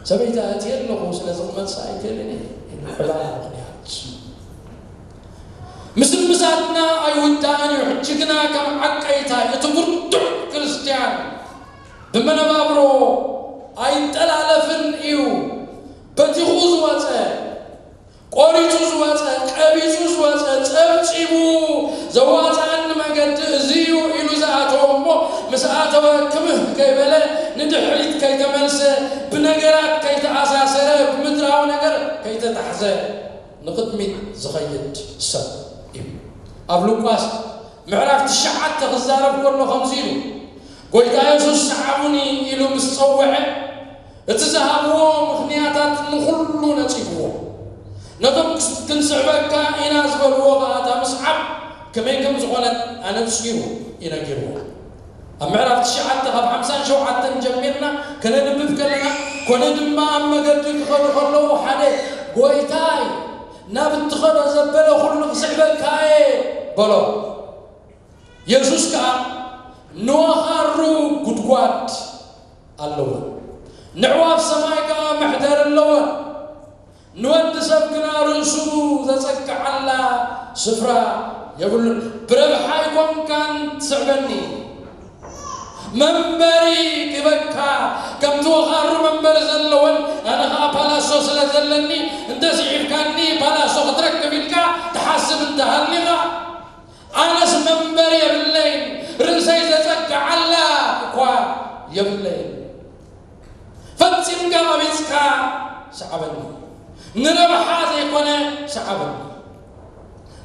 ሰበይታ እቲ ኣለኹ ስለ ዝመጽእ ኣይክእልን እየ። ዕባላ ምኽንያት ምስምሳትና ኣይውዳእን እዩ። ሕጂ ግና ከም ዓቀይታይ እቲ ብርቱዕ ክርስትያን ብመነባብሮ ኣይጠላለፍን እዩ። በቲኹ ዝወጸ፣ ቆሪጹ ዝወጸ፣ ቀቢጹ ዝወጸ፣ ጸብጺቡ ዘዋጽኣኒ መገዲ እዚ እዩ ኢሉ ዝኣተወ እሞ ምስ ኣተወ ክምህ ከይበለ ንድሕሪት ከይተመልሰ ብነገራት ከይተኣሳሰረ ብምድራዊ ነገር ከይተታሕዘ ንቕድሚት ዝኸይድ ሰብ እዩ። ኣብ ሉቃስ ምዕራፍ ትሽዓተ ክዛረብ ከሎ ከምዚ ኢሉ፣ ጎይታ የሱስ ሰዓቡኒ ኢሉ ምስ ጸውዐ፣ እቲ ዝሃብዎ ምኽንያታት ንኹሉ ነጺግዎ። ነቶም ክስ-፣ ክንስዕበካ ኢና ዝበልዎ ከኣ እታ ምስዓብ ከመይ ከም ዝኾነት ኣነጺሩ እዩ ነጊርዎ። ኣብ ምዕራፍ ትሽዓተ ካብ ሓምሳን ሸውዓተን ጀሚርና ከነንብብ ከለና፣ ኮነ ድማ ኣብ መገዲ ክኸዱ ከለዉ ሓደ፣ "ጎይታይ፣ ናብ እትኸዶ ዘበለ ኩሉ ክስዕበካ እየ" በሎ። የሱስ ከኣ ንወኻሩ ጉድጓድ ኣለወን፣ ንዕዋፍ ሰማይ ከኣ መሕደሪ ኣለወን፣ ንወዲ ሰብ ግና ርእሱ ዘጸግዓላ ስፍራ የብሉን። ብረብሓ ኣይኮንካን ትስዕበኒ፣ መንበሪ ክበካ፣ ከምቲ ወኻሩ መንበሪ ዘለወን፣ ኣነ ኸኣ ፓላሶ ስለ ዘለኒ፣ እንተ ስዒብካኒ ፓላሶ ክትረክብ ኢልካ ትሓስብ እንተሃሊኻ፣ ኣነስ መንበሪ የብለይን፣ ርእሰይ ዘጸግዓላ እኳ የብለይን። ፈጺምካ ቀቢጽካ ሰዓበኒ። ንረብሓ ዘይኮነ ሰዓበኒ።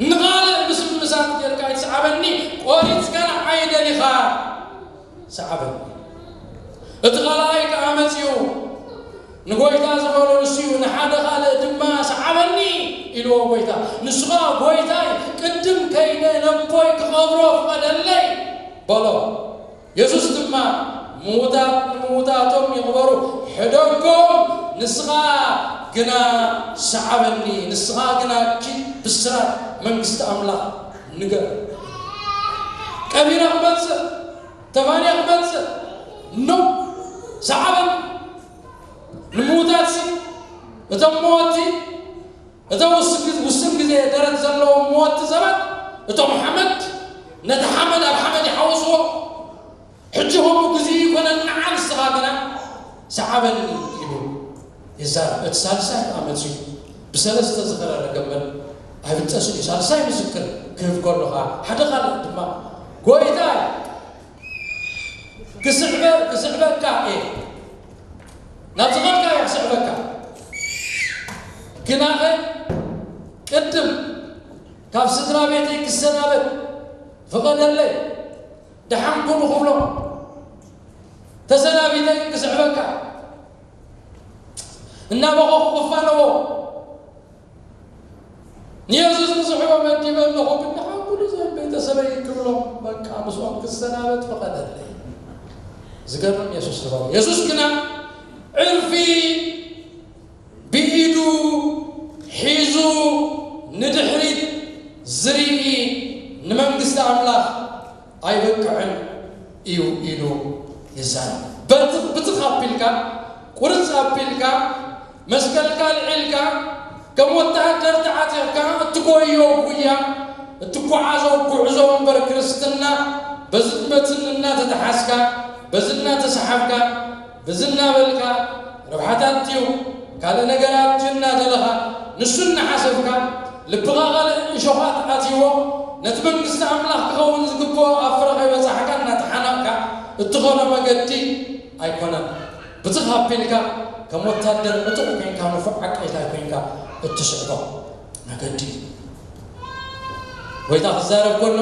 ንኻልእ ምስምሳት ጌርካ ኣይትስዓበኒ፣ ቆሪጽካ ንዓይ ደሊኻ ሰዓበኒ። እቲ ካልኣይ ከኣ መጺኡ ንጎይታ ዝበሎ ንሱ እዩ። ንሓደ ካልእ ድማ ሰዓበኒ ኢልዎ ጎይታ። ንሱ ኸኣ ጎይታይ ቅድም ከይደ ነቦይ ክቐብሮ ፍቐደለይ በሎ። የሱስ ድማ ምዉታት ንምዉታቶም ይቕበሩ፣ ሕደጎም፣ ንስኻ ግና ሰዓበኒ፣ ንስኻ ግና ኪድ ብስራት መንግስቲ ኣምላኽ ንገር። ቀቢረ ክመጽእ፣ ተፋንየ ክመጽእ፣ ኖ፣ ሰዓበኒ። ንምዉታትሲ፣ እቶም መወቲ እቶም ውስን ግዜ፣ ውስን ግዜ ደረት ዘለዎም መወቲ ሰባት፣ እቶም ሓመድ፣ ነቲ ሓመድ ኣብ ሓመድ ይሓውስዎ። ሕጂ ከምኡ ግዜ ይኮነን፣ ንዓ ንስኻ ግና ሰዓበኒ ኢሉ ይዛረብ። እቲ ሳልሳይ ከኣ መጺኡ፣ ብሰለስተ ዝኸረረ ገመል ኣይብጠስን እዩ። ሳልሳይ ምስክር ክህብ ከሎ ከኣ፣ ሓደ ካልእ ድማ፣ ጎይታይ፣ ክስዕበ-፣ ክስዕበካ እየ። ናብ ዝኸድካዮ ክስዕበካ። ግናኸ ቅድም ካብ ስድራ ቤተይ ክሰናበት ፍቐደለይ። ደሓን ኩኑ ክብሎ ተሰናቢተ ክስዕበካ። እናበኸኹ ክፋነዎ። ንየሱስ ክስዕቦ መዲበ ኣለኹ፣ ግን ደሓን ኩሉ እዞም ቤተሰበይ ክብሎም፣ በቃ ምስኦም ክሰናበት ፍቐደለይ። ዝገርም የሱስ ዝበሎ። የሱስ ግና ዕርፊ ብኢዱ ሒዙ ንድሕሪት ዝርኢ ንመንግስቲ ኣምላኽ ኣይበቅዕን እዩ ኢሉ ይዛረብ። በቲ-፣ ብትኽ ኣቢልካ፣ ቁርጽ ኣቢልካ፣ መስቀልካ ኣልዒልካ፣ ከም ወተሃደር ተዓጢቕካ እትጎዮ ጉያ፣ እትጓዓዞ ጉዕዞ እምበር ክርስትና በዚ በትን እናተተሓዝካ፣ በዚ እናተሰሓብካ፣ በዚ እናበልካ፣ ረብሓታት ድዩ ካልእ ነገራት ድዩ እናደለኻ፣ ንሱ እናሓሰብካ፣ ልብኻ ካልእ እሾኻት ኣትይዎ፣ ነቲ መንግስቲ ኣምላኽ ክኸውን ዝግብኦ ኣብ ፍረ ከይበጻሕካ እናተሓነቕካ እትኸዶ መገዲ ኣይኮነን። ብትኽ ኣቢልካ ከም ወታደር ዕጡቕ ኮይንካ ንፉዕ ዓቀይታይ ኮይንካ እትስዕቦ መገዲ እዩ። ጎይታ ክዛረብ ከሎ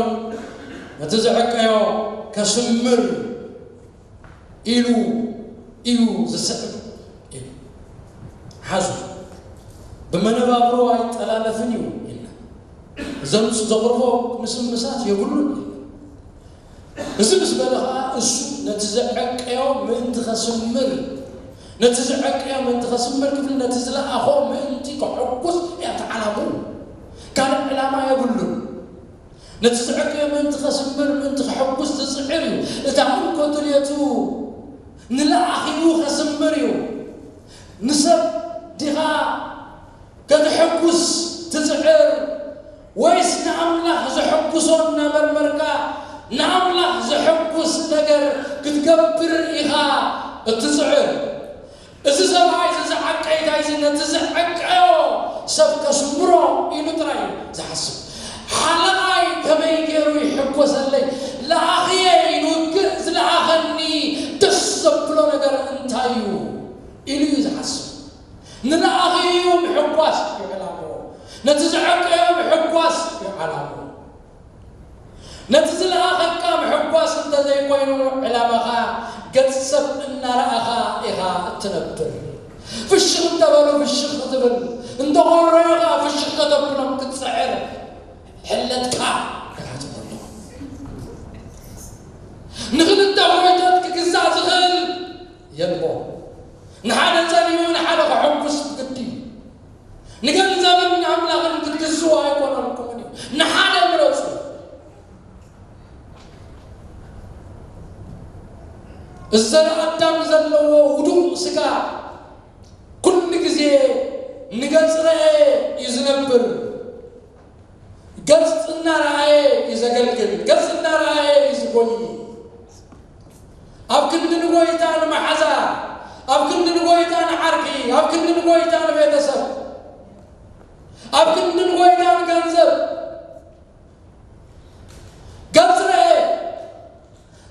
ነቲ ዝዕቀዮ ከስምር ኢሉ እዩ ዝስዕብ ኢሉ። ሓዙ ብመነባብሮ ኣይጠላለፍን እዩ ኢልና። ዘምጽ ዘቕርቦ ምስምሳት የብሉን ኢልና። እዚ ምስ በለ ኸዓ እሱ ነቲ ዘዕቀዮ ምእንቲ ኸስምር፣ ነቲ ዘዕቀዮ ምእንቲ ኸስምር ክብል ነቲ ዝለኣኾ ምእንቲ ከሐጉስ እያ እታ ዓላምኡ። ካልእ ዕላማ የብሉን። ነቲ ዘዕቀዮ ምእንቲ ኸስምር፣ ምእንቲ ከሐጉስ ዝጽዕር እዩ። እታ እንኮ ድልየቱ ንለኣኺኡ ኸስምር እዩ። ንሰብ ዲኻ ከተሐጉስ ትጽዕር ወይስ ንኣምላኽ ዘሐጉሶ እናመርመርካ ንኣምላኽ ዘሐጉስ ነገር ክትገብር ኢኻ እትጽዕር? እዚ ሰብኣይ እዚ ዝዓቀይታይ እዚ ነቲ ዝዕቀዮ ሰብ ከስምሮ ኢሉ ጥራይ እዩ ዝሓስብ። ሓለቓይ ከመይ ገይሩ ይሕጎሰለይ? ለኣኽየ ንውግእ ዝለኣኸኒ ደስ ዘብሎ ነገር እንታይ እዩ ኢሉ እዩ ዝሓስብ። ንለኣኺኡ ምሕጓስ እዩ ዕላምኡ። ነቲ ዝዓቀዮ ምሕጓስ እዩ ዓላምኡ። ነቲ ዝለኣኸካ ምሕጓስ እንተዘይኮይኑ ዕላማኻ ገጽ ሰብ እናረኣኻ ኢኻ እትነብር። ፍሽኽ እንተበሉ ፍሽኽ ክትብል፣ እንተኾረዩኻ ፍሽኽ ከተብሎም ክትጽዕር ሕለትካ ኢኻ ትመልኦ። ንኽልተ ጎይቶት ክግዛእ ዝኽእል የልቦ። ንሓደ ጸሊኡ ንሓደ ከሐጉስ ግዲ። ንገንዘብን ንኣምላኽን ክትግዝኡ ኣይኮነልኩምን እዩ። ንሓደ ምረጹ። እዚ ዘር ኣዳም ዘለዎ ውዱቕ ስጋ ኩሉ ግዜ ንገጽ ረኤ እዩ ዝነብር። ገጽ እናረኣየ እዩ ዘገልግል። ገጽ እናረኣየ እዩ ዝጎይ። ኣብ ክንዲ ንጎይታ ንመሓዛ፣ ኣብ ክንዲ ንጎይታ ንዓርኪ፣ ኣብ ክንዲ ንጎይታ ንቤተሰብ፣ ኣብ ክንዲ ንጎይታ ንገንዘብ ገጽ ረኤ።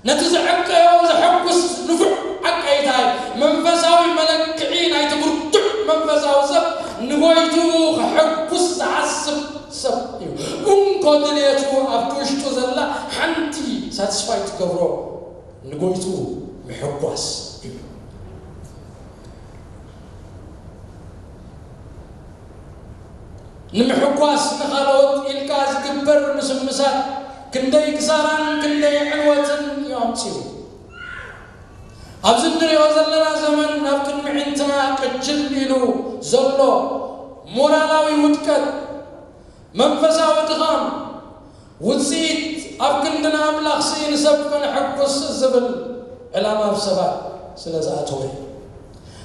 ነቲ ዝዕቀዮ ዘሐጉስ ንፉዕ ዓቀይታይ መንፈሳዊ መለክዒ ናይቲ ብርቱዕ መንፈሳዊ ሰብ ንጎይትኡ ከሐጉስ ዝሓስብ ሰብ እዩ። እንኮ ድሌቱ ኣብቲ ውሽጡ ዘላ ሓንቲ ሳትስፋይ ትገብሮ ንጎይትኡ ምሕጓስ እዩ። ንምሕጓስ ንኻልኦት ኢልካ ዝግበር ምስምሳት ክንደይ ክሳራን ክንደይ ዕንወትን እዩ ኣምጺኡ። ኣብዚ እንሪኦ ዘለና ዘመን ናብ ቅድሚ ዕንትና ቅጅል ኢሉ ዘሎ ሞራላዊ ውድቀት፣ መንፈሳዊ ድኻም ውጽኢት ኣብ ክንዲ ንኣምላኽ ስኢን ሰብ ከነሐጉስ ዝብል ዕላማ ኣብ ሰባት ስለ ዝኣተወ እዩ።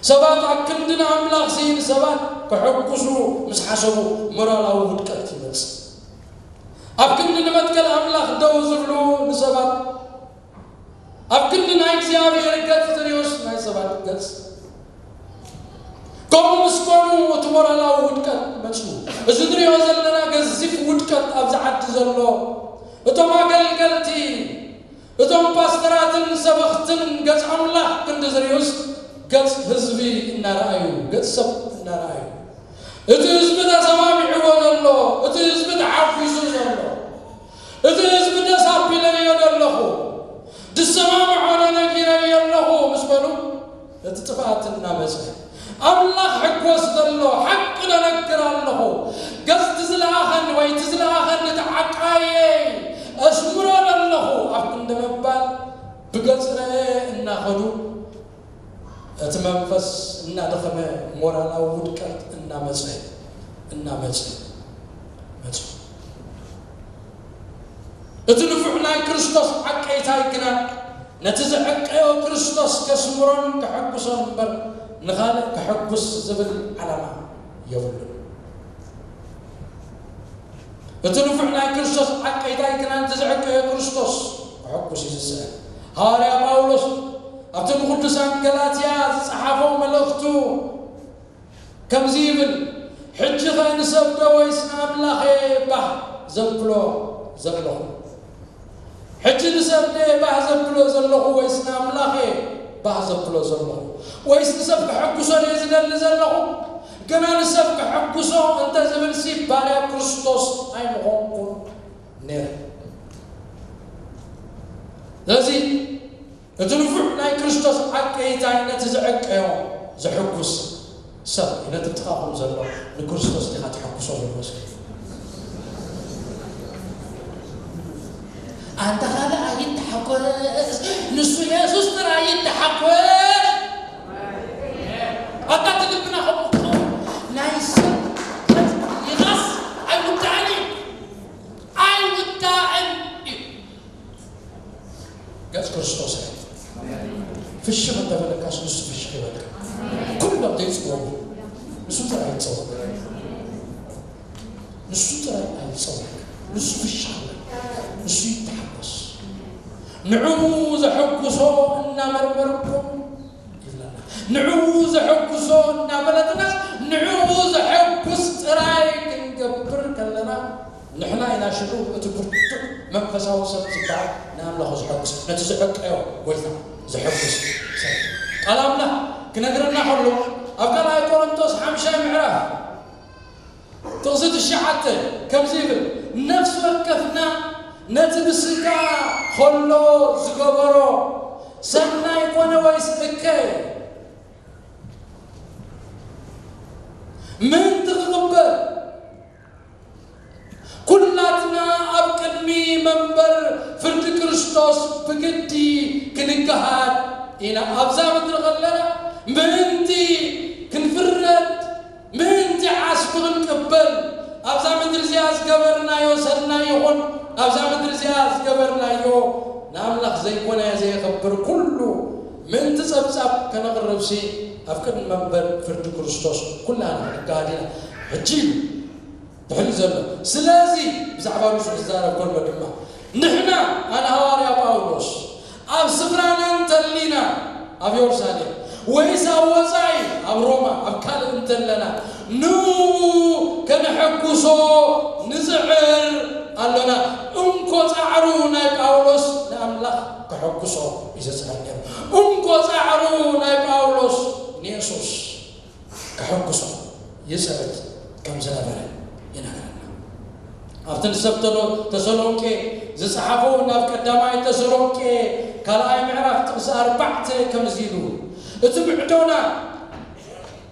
ሰባት ኣብ ክንዲ ንኣምላኽ ስኢን ሰባት ከሐጉሱ ምስ ሓሰቡ ሞራላዊ ውድቀት ይመጽእ። ኣብ ክንዲ ንመትከል ኣምላኽ ደው ዝብሉ ንሰባት ኣብ ክንዲ ናይ እግዚኣብሔር ገጽ ዝርእዩስ ናይ ሰባት ገጽ ከምኡ ምስ ኮኑ እቲ ሞራላዊ ውድቀት መጽኡ። እዚ ንሪኦ ዘለና ገዚፍ ውድቀት ኣብዚ ዓዲ ዘሎ እቶም ኣገልገልቲ እቶም ፓስተራትን ሰበኽትን ገጽ ኣምላኽ ክንዲ ዝርእዩስ ገጽ ህዝቢ እናረኣዩ ገጽ ሰብ እናረኣዩ እቲ ህዝቢ ተሰማሚዕዎ ዘሎ እቲ ህዝቢ ተሓጒሱ ዘሎ እቲ ህዝቢ ደስ ኣቢለዮ ዘለኹ ድሰማምዖ ነነጊረዮ ኣለኹ ምስ በሉ እቲ ጥፍኣት እናመፀ ኣምላኽ ሕጎስ ዘሎ ሓቂ ነነግር ኣለኹ ገጽ ትዝለኣኸኒ ወይ ትዝለኣኸኒ ተዓቃየይ እስምሮ ኣለኹ ኣብ ክንዲ ምባል ብገጽ ረአ እናኸዱ እቲ መንፈስ እናደኸመ ሞራላዊ ውድቀት እናመፀ እናመፀ መፁ። እቲ ንፉዕ ናይ ክርስቶስ ዓቀይታይ ግና ነቲ ዘዕቀዮ ክርስቶስ ከስምሮን ከሐጉሶን እምበር ንኻልእ ከሐጉስ ዝብል ዓላማ የብሉን። እቲ ንፉዕ ናይ ክርስቶስ ዓቀይታይ ግና ነቲ ዘዕቀዮ ክርስቶስ ከሐጉስ እዩ ዝስዕብ። ሃዋርያ ጳውሎስ ኣብቲ ንቅዱሳን ገላትያ ዝጸሓፎ መልእኽቱ ከምዚ ይብል፣ ሕጂ ኸ ንሰብ ዶ ወይስ ንኣምላኽ እየ ባህ ዘብሎ ዘለኹ? ሕጂ ንሰብ ዶ እየ ባህ ዘብሎ ዘለኹ ወይስ ንኣምላኽ እየ ባህ ዘብሎ ዘለኹ? ወይስ ንሰብ ከሐጉሶ ድየ ዝደሊ ዘለኹ? ግና ንሰብ ከሐጉሶ እንተ ዝብልሲ ባርያ ክርስቶስ ኣይምኾንኩን። ነይረ። ስለዚ እቲ ንፉዕ ናይ ክርስቶስ ዓቀይታይ ነቲ ዝዕቀዮ ዘሐጉስ ሰብ፣ ነቲ ጥቓኹም ዘሎ ንክርስቶስ ዲኻ ተሐጉሶ ዘሎ? እስኪ ኣንታ ካልእ ኣይተሓጎስ፣ ንሱ የሱስ ጥራይ ይተሓጎስ። ኣታ እቲ ልብና ከምኡ ክኸውን ናይ ሰብ ገጽ ይኻስ ኣይውዳእን እዩ። ኣይውዳእን እዩ። ገጽ ክርስቶስ እዩ። ፍሽኽ እንተበለካስ ንሱ ፍሽኽ ይበልካ። ኩሎም ዘይጽወሙ ንሱ ጥራይ ይጸወም። ንሱ ጥራይ ኣይጸወም። ንሱ ፍሽኽ ይበል። ንሱ ይተሓጎስ። ንዕኡ ዘሐጉሶ እናመርመርኩም ይብለና። ንዕኡ ዘሐጉሶ እናፈለጥናስ ንዕኡ ዘሐጉስ ጥራይ ክንገብር ከለና ንሕና ኢና ሽዑ እቲ ብርቱዕ መንፈሳዊ ሰብ ዝበሃል ንኣምላኹ ዘሐጉስ፣ ነቲ ዘዕቀዮ ጎይታ ዘሐጉስ ሰብ። ቃል ኣምላኽ ክነግረና ከሎ ኣብ ካልኣይ ቆሮንቶስ ሓምሻይ ምዕራፍ ጥቕሲ ትሽዓተ ከምዚ ይብል፣ ነፍሲ ወከፍና ነቲ ብስጋ ከሎ ዝገበሮ ሰናይ ኮነ ወይስ እከይ ምእንቲ ክቕበል፣ ኩላትና ኣብ ቅድሚ መንበር ፍርዲ ክርስቶስ ብግዲ ክንገሃድ ኢና። ኣብዛ ምድሪ ከለና ምእንቲ ክንፍረድ፣ ምእንቲ ዓስቢ ክንቅበል፣ ኣብዛ ምድሪ እዚኣ ዝገበርናዮ ሰናይ ይኹን፣ ኣብዛ ምድሪ እዚኣ ዝገበርናዮ ንኣምላኽ ዘይኮነ ዘየኸብር ኩሉ ምእንቲ ጸብጻብ ከነቕርብሲ ኣብ ቅድሚ መንበር ፍርዲ ክርስቶስ ኩላና ክንገሃድ ኢና። ሕጂ እዩ ድሕሪ ዘሎ። ስለዚ ብዛዕባ ንሱ ክዛረብ ከሎ ድማ ንሕና፣ ኣነ ሃዋርያ ጳውሎስ፣ ኣብ ስፍራና እንተሊና ኣብ የሩሳሌም ወይስ ኣብ ወጻኢ ኣብ ሮማ ኣብ ካልእ እንተለና ንኡ ከነሐጉሶ ንጽዕር ኣሎና። እንኮ ጻዕሩ ናይ ጳውሎስ ንኣምላኽ ከሐጉሶ እዩ ዘጽዕር ነይሩ። እንኮ ጻዕሩ ናይ ጳውሎስ ንየሱስ ከሐጉሶ ይጽዕር ከም ዝነበረ ይነግረና። ኣብቲ ንሰብ ተሎ-፣ ተሰሎንቄ ዝጸሓፎ ናብ ቀዳማይ ተሰሎንቄ ካልኣይ ምዕራፍ ጥቕሲ ኣርባዕተ ከምዚ ኢሉ፣ እቲ ምዕዶና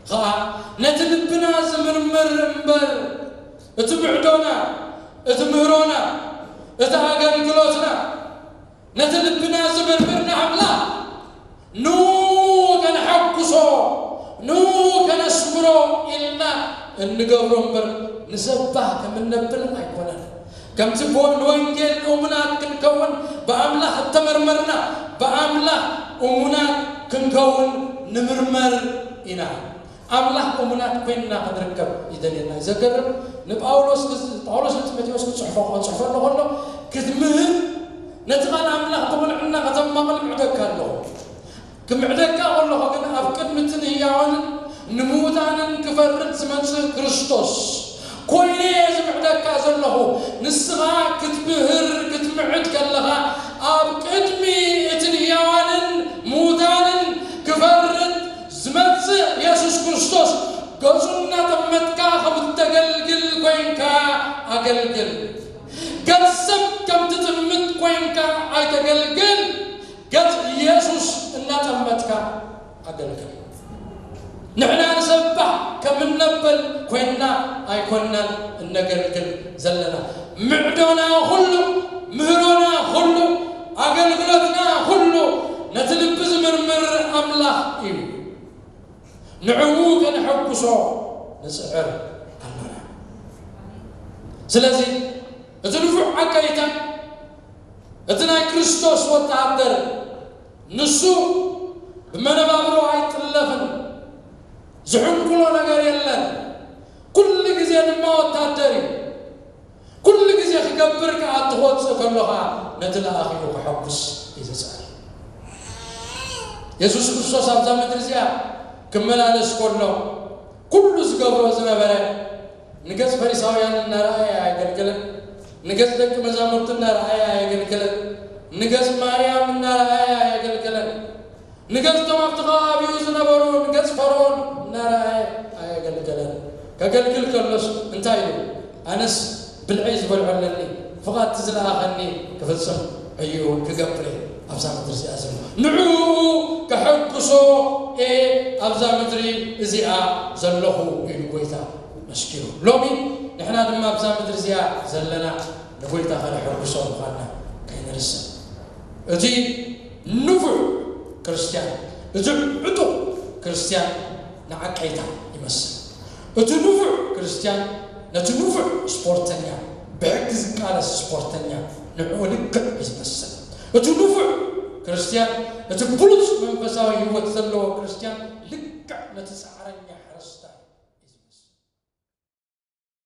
ኸኣ ነቲ ልብና ዝምርምር እምበር፣ እቲ ምዕዶና፣ እቲ ምህሮና፣ እቲ ኣገልግሎትና፣ ነቲ ልብና ዝምርምር ንኣምላኽ ንኡ ከነሐጉሶ፣ ንኡ ከነስምሮ ኢልና እንገብሮ እምበር፣ ንሰብ ባህ ከም እነብል ኣይኮነን። ከምቲ ብወ-፣ ንወንጌል እሙናት ክንከውን፣ ብኣምላኽ እተመርመርና፣ ብኣምላኽ እሙናት ክንከውን ንምርመር ኢና። ኣምላኽ እሙናት ኮይንና ክንርከብ ይደልየና እዩ። ዘገርም፣ ንጳውሎስ ክዝ-፣ ጳውሎስ ንጢሞቴዎስ ክጽሕፎ፣ ክጽሕፈሉ ከሎ፣ ክትምህር፣ ነቲ ቃል ኣምላኽ ብቕንዕና ከተማቕል ምዕደካ ኣለኹ። ክምዕደካ ከለኹ ግን ኣብ ቅድሚ እቲ ንህያዋንን ንምዉታንን ክፈርድ ዝመጽእ ክርስቶስ ኮይነ እየ ዝምዕደካ ዘለኹ። ንስኻ ክትምህር፣ ክትምዕድ ከለኻ፣ ኣብ ቅድሚ እቲ ንህያዋንን ምዉታንን ክፈርድ ዝመጽእ የሱስ ክርስቶስ ገጹ እናጠመትካ ከም እተገልግል ኮይንካ ኣገልግል። ገጽ ሰብ ከም ትጥምት ኮይንካ ኣይተገልግል። ገጽ የሱስ እናጠመትካ ኣገልግል። ንሕና ንሰብ ባህ ከም እነብል ኮይንና ኣይኮንናን እነገልግል ዘለና። ምዕዶና ኩሉ፣ ምህሮና ኩሉ፣ ኣገልግሎትና ኩሉ ነቲ ልቢ ዝምርምር ኣምላኽ እዩ። ንዕኡ ከነሐጉሶ ንጽዕር ኣሎና። ስለዚ እቲ ንፉዕ ዓቀይታ፣ እቲ ናይ ክርስቶስ ወተሃደር፣ ንሱ ብመነባብሮ ኣይጥለፍን፣ ዝሕንኩሎ ነገር የለን። ኩሉ ግዜ ድማ ወታደር እዩ። ኩሉ ግዜ ክገብር ከኣ፣ ትወጽእ ከሎ ከኣ ነቲ ለኣኺኡ ከሐጉስ እዩ ዝጽዕር። የሱስ ክርስቶስ ኣብዛ ምድሪ እዚኣ ክመላለስ ከሎ፣ ኩሉ ዝገብሮ ዝነበረ፣ ንገጽ ፈሪሳውያን እናረኣየ ኣየገልገለን። ንገጽ ደቂ መዛሙርቲ እናረኣየ ኣየገልገለን። ንገጽ ማርያም እናረኣየ ኣየገልገለን። ንገጽ እቶም ኣብቲ ከባቢኡ ዝነበሩ፣ ንገጽ ፈርዖን እናረኣየ ኣየገልገለን። ከገልግል ከሎስ እንታይ ኢሉ? ኣነስ ብልዐይ ዝበልዖ ኣለኒ፣ ፍቓድ ዝለኣኸኒ ክፍጽም እዩ እውን ክገብር እየ ኣብዛ ምድሪ እዚኣ ዘለኹ። ንዕኡ ከሐጉሶ እየ ኣብዛ ምድሪ እዚኣ ዘለኹ ኢሉ ጎይታ መስኪሩ። ሎሚ ንሕና ድማ ኣብዛ ምድሪ እዚኣ ዘለና ንጎይታ ከነሐጉሶ ምዃንና ከይንርስዕ። እቲ ንፉዕ ክርስትያን፣ እቲ ዕጡቕ ክርስትያን ንዓቀይታ ይመስል። እቲ ንፉዕ ክርስትያን ነቲ ንፉዕ ስፖርተኛ፣ ብሕጊ ዝቃለስ ስፖርተኛ ንዕኡ ልክዕ እዩ ዝመስል። እቲ ንፉዕ ክርስትያን፣ እቲ ብሉጽ መንፈሳዊ ህይወት ዘለዎ ክርስትያን ልክዕ ነቲ ጻዕረኛ ሓረስታይ